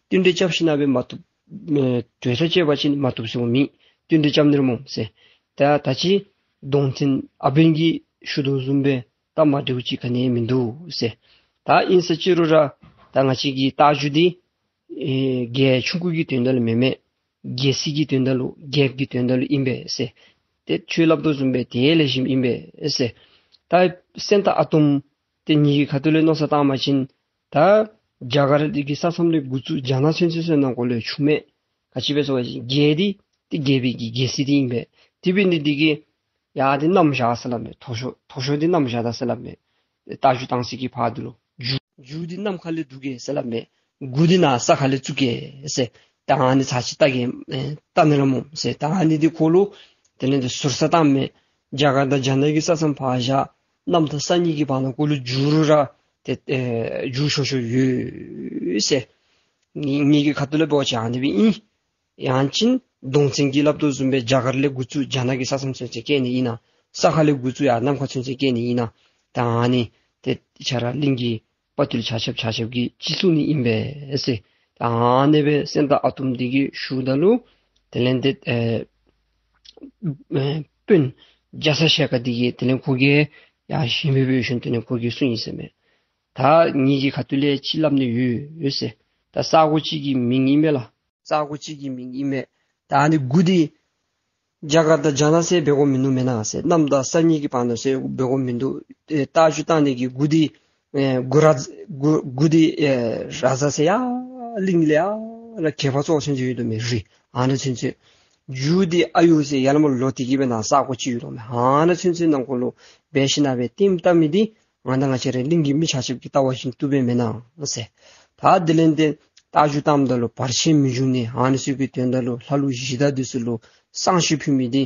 བསྟུན་གྲོས་རྐྱབ་ཞིན་ན་སྦེ་མ་བཏུབ་ཨེ་གྲོས་ཐག་བཅད་པ་ཅིན་མ་བཏུབ་ཟེར་འོང་མི། བསྟུན་གྲོས་རྐྱབ་ནི་ར་སྨོ་ཟེར། ད་ད་ཅི་གདོང་བཙན་ཨ་དཔོན་གྱིས་ཞུ་དོ་བཟུམ་སྦེ་ད་མ་འདྲཝ་ཅིག་ག་ནི་ཡང་མིན་འདུག་ཟེར། ད་ཨིན་ས་ཅི་རུང་ར་ད་ང་བཅས་ཀྱི་རྟ་རྒྱུག་འདི་ཨེ་རྒྱལ་ཆུང་ཀུ་གི་དོན་དག་ལུ་མེན་མས། རྒྱལ་སྲིད་ཀྱི་དོན་དག་ལུ་རྒྱལཔོ་གི་དོན་དག་ལུ་ཨིན་པས་ཟེར། ཏེ་ཁྱོད་སླབ་དོ་བཟུམ་སྦེ་དེ་ལེགས་ཤོམ་ཨིན་པས་ཟེར། ད་སེམས་དང་ཨ་དོམ་ཏེ་ངེ་གི་ཁ་ཐུག་ལས་མནོ་བསམ་བཏང་བ་ཅིན་ད་རྒྱ་གར་འདི་གི་ས་མཚམས་ལས་འགོ་བཙུགས་རྒྱ་ནག་ཚུན་ཚོད་ཚུན་ནང་འཁོད་ལུ་ཆུང་མས། ག་ཅི་སྦེ་ཟེར་བ་ཅིན་རྒྱལ་འདི་ཏེ་རྒྱལ་པོའི་གི་རྒྱལ་སྲིད་འདི་ཨིན་པས། དེ་འབད་ནི་འདི་གིས་ཡར་འདི་མནའམ་བཞག་ཟེར་སླབ་མས། མཐོ་ཤོས་མཐོ་ཤོས་འདི་མནའམ་བཞག་ད་ཟེར་སླབ་མས། རྟ་རྒྱུག་བཏང་སའི་གི་ཕར་འདི་ལུ་མཇུག་མཇུག་འདི་ནམ་མཁའ་ལས་འདུག་གེ་ཟེར་སླབ་མས། མགུ་འདི་ནཱ་ས་ཁ་ལས་བཙུགས་གེ་ཟེར། ད་ཨ་ནི་ཚར་ཅིག་བལྟ་གེ་ཨེ་བལྟ་ནི་ར་སྨོ་ཟེར། ད་ཨ་ནི་འདི་ཁོ་ལུ་དེ་ལས་འདི་ཟུར་ཟ་བཏངམ་མས། རྒྱ་གར་དང་རྒྱ་ནག་གི་ས་མཚམས་ཕར་བཞག། གནམ་དང་ས་གཉིས་ཀྱི་བར་ན་ཁོ་ལུ་མཇུག་རུང་ར་ཏེ་ཨེ་མཇུག་ཤོར་ཤོར་ཡོད་ཟེར། ངེ་ངེ་གི་ཁ་ཐུག་ལས་འབད་བ་ཅིན་ཨ་ནི་སྦེ་ཨིན། ཡང་ཅིན་གདོང་བཙན་གྱིས་སླབ་དོ་བཟུམ་སྦེ་རྒྱ་གར་ལས་འགོ་བཙུགས་རྒྱ་ནག་གི་ས་མཚམས་ཚུན་ཚོད་སྐྱེལ་ནི་ཨིན་ན། ས་ཁ་ལས་འགོ་བཙུགས་ཡར་ནམ་མཁའ་ཚུན་ཚོད་སྐྱེལ་ནི་ཨིན་ན། ད་ཨ་ནི་ཏེ་ཁྱེད་ར་གླིང་གི་དཔའ་བརྟུལ་ཆ་ཁྱབ་ཆ་ཁྱབ་ཀྱིས་ཅིག་གསུང་ནི་ཨིན་པས་ཟེར། ད་ཨ་ནི་སྦེ་སེམས་དང་ཨ་དོམ་འདི་གིས་ཞུཝ་ད་ལུ་དེ་ལས་འདི་ཨེ་ཨེ་དཔོན་རྒྱ་ཚ་ཞལ་དཀར་འདི་གིས་དེ་ལས་ཁོ་གིས་ཡར་ཞིམ་སྦེ་འབད་ཞིནམ་དེ་ལས་ཁོ་གིས་གསུངས་ཡི་ཟེར་མས། ད་ངེ་གི་ཁ་ཐུག་ལས་ཅིག་སླབ་ནི་ཡོད་ཟེར། ད་ས་གོ་ཅིག་གི་མིང་ཨིན་མས་ལགས། ས་གོ་ཅིག་གི་མིང་ཨིན་མས། ད་ཨ་ནི་མགུ་འདི་རྒྱ་གར་དང་རྒྱ་ནག་ཟེར་འབད་དགོཔ་མིན་འདུག་མེན་ན་ཟེར། གནམ་དང་ས་གཉིས་ཀྱི་བར་ན་ཟེར་འབད་དགོཔ་མིན་འདུག། ཨེ་རྟ་རྒྱུག་བཏང་ནི་གི་མགུ་འདི་ཨེ་མགུ་ར་མགུ་མགུ་འདི་ཨེ་ར་ཛ་ཟེར་ཡར་གླིང་ལས་ཡར་ལ་གད་པ་ཚུ་ཚུན་ཚོད་ཡོད་དོ་མས་རི། ཨ་ནི་ཚུན་ཚོད། མཇུག་འདི་ཨ་ཡུ་ཟེར་ཡར་ལས་མར་ལོག་སྟེ་གི་སྦེ་ནཱ་ས་གོ་ཅིག་ཡོད་དོ་མས། ཨ་ནི་ཚུན་ཚོད་ནང་འཁོད་ལུ་འབད་ཞིན་ན་སྦེ་ལྟདམོ་བལྟ་མི་འདི་ང་དང་ང་བཅས་ར་གླིང་གི་མི་ཆ་ཁྱབ་ཀྱིས་བལྟ་བ་ཅིན་བཏུབ་པས་མེན་ན་ཟེར། ད་དེ་ལས་འདི་རྟ་རྒྱུག་བཏངམ་ད་ལུ་བར་ཆད་མི་འབྱུང་ནི་ཨ་ནི་ཚུ་གི་དོན་དག་ལུ་ལྷ་ཀླུ་གཞི་བདག་འདི་ཚུ་ལུ་བསང་མཆོད་ཕུལ་མི་འདི་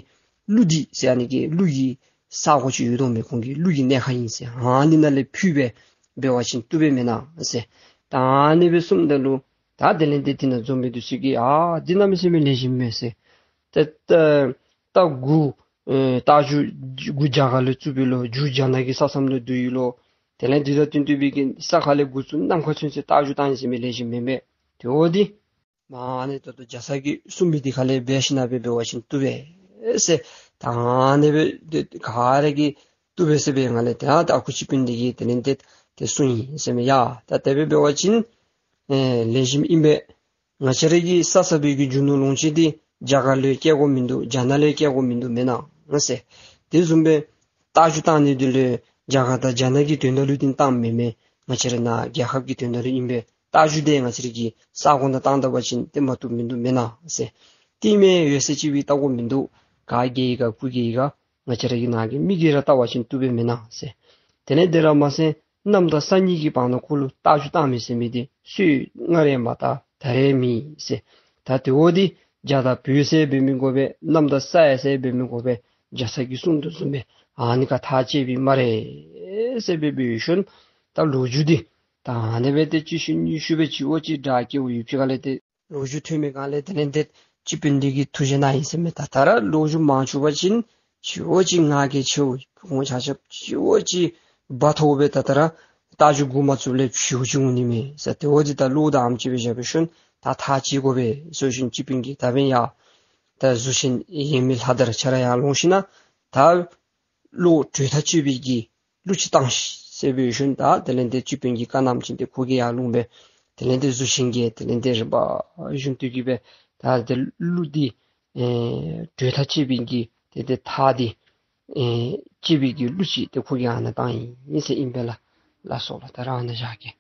ཀླུ་འདི་ཟེར་ཨ་ནི་གི་ཀླུ་གི་ས་གོ་ཅིག་ཡོད་དོ་མས། ཁོང་གི་ཀླུ་གི་གནས་ཁང་ཨིན་ཟེར། ཨ་ནི་ནང་ལས་ཕུལ་སྦེ་འབད་བ་ཅིན་བཏུབ་པས་མེན་ན་ཟེར། ད་ཨ་ནི་སྦེ་གསུངམ་ད་ལུ་ད་དེ་ལས་འདི་དེ་ནང་འཛོམས་མི་འདི་ཚུ་གིས་ཨ་འདི་གནམ་མེད་ས་མེད་ལེགས་ཤོམ་མས་ཟེར། ད་ད་ད་མགུ་ཨེ་རྟ་རྒྱུག་མགུ་རྒྱ་གར་ལས་བཙུགས་པའི་ལོ། མཇུག་རྒྱ་ནག་གི་ས་མཚམས་ལུ་བསྡུ་ཡི་ལོ། དེ་ལས་འདི་དང་བསྟུན་ཏེ་སྦེ་གི་ས་ཁ་ལས་འགོ་བཙུགས་གནམ་ཁ་ཚུན་ཚོད་རྟ་རྒྱུག་བཏང་ནི་ཟེར་མི་ལེགས་ཤོམ་མེན་མས། དེ་འོ་འདི་མ་ཨ་ནི་ད་ལྟོ་རྒྱ་ཚ་གིས་གསུངས་མི་འདི་ཁ་ལས་འབད་ཞིན་ན་སྦེ་འབད་བ་ཅིན་བཏུབ་པས་ཟེར། ད་ཨ་ནི་སྦེ་ག་ར་གིས་བཏུབ་པས་ཟེར་སྦེ་ང་ལས་ད་ད་ཨ་ཁུ་སྤྱི་དཔོན་འདི་གིས་དེ་ལས་འདི་དེ་གསུངས་ཡི་ཟེར་མས། ཡ་ད་དེ་སྦེ་འབད་བ་ཅིན་ཨེ་ལེགས་ཤོམ་ཨིན་པས། ང་བཅས་ར་གི་ས་ས་སྦེ་གི་རྒྱུ་ནོར་ལོངས་སྤྱོད་འདི་རྒྱ་གར་ལུ་བསྐྱལ་དགོཔ་མིན་འདུག། རྒྱ་ནག་ལུ་བསྐྱལ་དགོཔ་མིན་འདུག་མེན་ན་ཟེར། དེ་བཟུམ་སྦེ་རྟ་རྒྱུག་བཏང་ནི་འདི་ལུ་རྒྱ་གར་དང་རྒྱ་ནག་གི་དོན་དག་ལུ་འདི་བཏངམ་མེན་མས། ང་བཅས་ར་ནཱ་རྒྱལ་ཁབ་ཀྱི་དོན་དག་ལུ་ཨིན་པས། རྟ་རྒྱུག་འདི་ང་བཅས་ར་གི་ས་གོ་ནང་བཏང་ད་པ་ཅིན་ཏེ་མ་བཏུབ་མིན་འདུག་མེན་ན་ཟེར། ཏེ་མེན་ཡོད་ཚད་ཅིག་སྦེ་བལྟ་དགོཔ་མིན་འདུག། ག་གིས་ཡོད་ག་གུ་གིས་ཡོད་ག། ང་བཅས་ར་གི་ནཱ་གི་མི་གིས་ར་བལྟ་བ་ཅིན་བཏུབ་པས་མེན་ན་ཟེར། དེ་ལས་དེ་ར་མ་ཚད་གནམ་དང་ས་གཉིས་ཀྱི་བར་ན་ཁོ་ལུ་རྟ་རྒྱུག་བཏང་མི་ཟེར་མི་འདི་སུ་སྔར་ཡང་མ་བལྟ་ད་རེས་མེད་ཟེར། ད་དེ་འོ་འདི་རྒྱ་དང་བོད་ཟེར་འབད་མི་དགོ་པས། གནམ་དང་ས་ཡ་ཟེར་འབད་མི་དགོ་པས། རྒྱ་ཚ་གིས་གསུངས་དོ་བཟུམ་སྦེ་ཨ་ནི་ཁར་ཐག་བཅད་པའི་སྨ་རེ་ཟེར་སྦེ་འབད་ཞིནམ་ད་ལོ་རྒྱུས་འདི་ད་ཨ་ནི་སྦེ་ཏེ་ཅིག་ཤུལ་གཉིས་ཤུལ་སྦེ་ཅིག་འོ་ཅིག་དྲག་སྐྱེ་བོ་ཡུལ་ཕྱི་ཁ་ལས་ཏེ་ལོ་རྒྱུས་ཐོན་མི་གང་ལས་དེ་ལས་འདི་སྤྱི་དཔོན་འདི་གིས་ཐུགས་བཞེད་གནང་ཡི་ཟེར་མས། ད་ད་ར་ལོ་རྒྱུས་མང་ཆུང་བ་ཅིན་ཅིག་འོ་ཅིག་ང་རྒྱལ་ཆེཝ་ཁོང་ཆ་ཁྱབ་ཅིག་འོ་ཅིག་བ་ཐོ་སྦེ་ད་ད་ར་རྟ་རྒྱུག་འགོ་མ་བཙུགས་ལས་ཕྱིའུ་ཅིག་འོང་ནི་མས་ཟེར། དེ་འོ་འདི་ད་ལོག་ད་ཨམ་ཅིག་སྦེ་བཞག་པའི་ཤུལ་ད་ཐག་བཅད་དགོ་པས་ཟེར་ཞིནམ་སྤྱི་དཔོན་གྱིས་ད་འབདན་ཡ་ད་གཟུ་ཆེན་ཡེངས་མེད་ལྷ་དར་ཁྱོད་ར་ཡར་ལོང་ཞིན་ན་ད་ལོག་གྲོས་ཐག་བཅད་པའི་གི་གླུ་ཅིག་བཏང་ཤིག་ཟེར་སྦེ་ཞིནམ་ད་དེ་ལས་འདི་སྤྱི་དཔོན་གྱིས་བཀའ་གནངམ་ཅིག་ཏེ་ཁོ་གིས་ཡར་ལོང་སྦེ་དེ་ལས་འདི་གཟུ་ཆེན་གྱིས་དེ་ལས་འདི་རིམ་པ་བཞིན་དུ་གི་སྦེ་ད་འདི་གླུ་འདི་ཨེ་གྲོས་ཐག་བཅད་པའི་གི་ཏེ་འདི་ཐག་འདི་ཨེ་བཅད་པའི་གི་གླུ་ཅིག་ཏེ་ཁོ་གིས་ཨ་ནཱ་བཏང་ཡི་ཟེར་ཨིན་པས་ལགས། ལགས་སོ་ལགས། ད་ར་ཨ་ནཱ་བཞག་གེ།